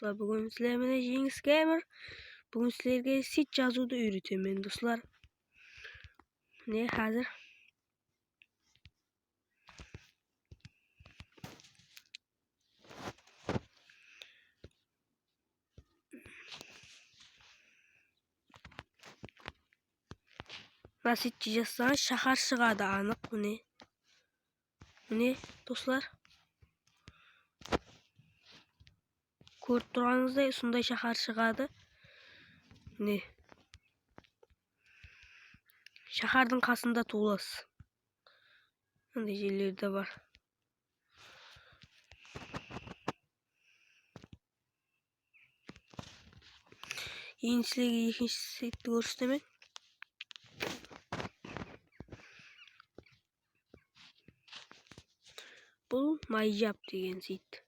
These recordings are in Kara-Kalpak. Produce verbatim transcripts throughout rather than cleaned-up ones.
Doslar, búgin sizler menen Jeńis Gamer. Búgin sizlerge sit jazıwdı úyretemen, doslar. Mine, házir. Mına seytke jazsańız, shahar shıǵadı anıq, mine. Mine, doslar. Kórip turǵanıńızday, usınday shahar shıǵadı. Mine. Shahardıń qasında tuwılasız. Mınday jerleri de bar. Endi sizlerge ekinshi seytti kórsetemen. Bul MyJob degen seyt.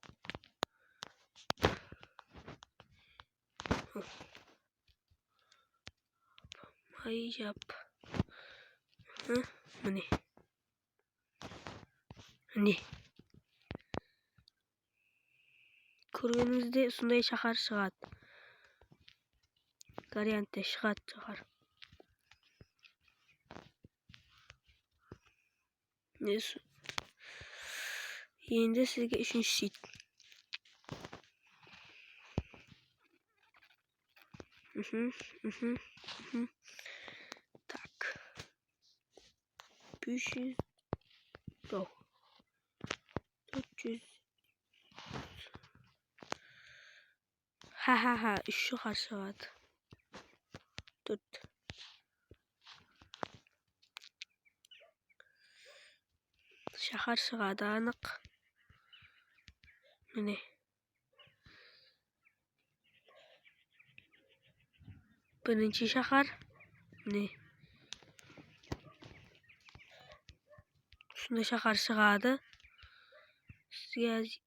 MyJob. Hı, mine. Mine. Kórgenińizdey, usınday shahar shıǵadı. Variantte shıǵadı shahar. Mine, s-, endi sizge úshinshi seyt. Mhm, mhm, mhm. Tak. Bes júz. Yoq. Tórt júz. Ha, ha, ha, úsh shahar shıǵadı. Tórt. Shahar shıǵadı, anıq. Mine. Birinshi shahar. Mine. Usınday shahar shıǵadı. Sizge ház-,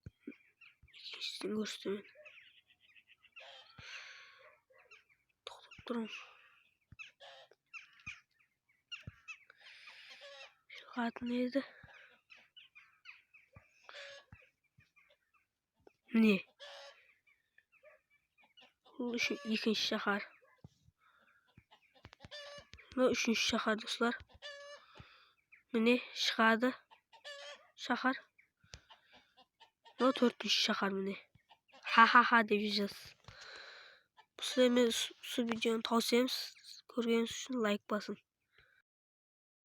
ekinshisin kórsetemen. Toqtap turıń. Shıǵatın edi. Mine. Bul úshin-, ekinshi shahar. Mına úshinshi shahar, doslar. Mine, shıǵadı. Shahar. Mına tórtinshi shahar, mine. Ha, ha, ha dep jazasız. Bul sizler menen usı, usı videonı tawsıyamız. Kórgenińiz ushın layk basıń.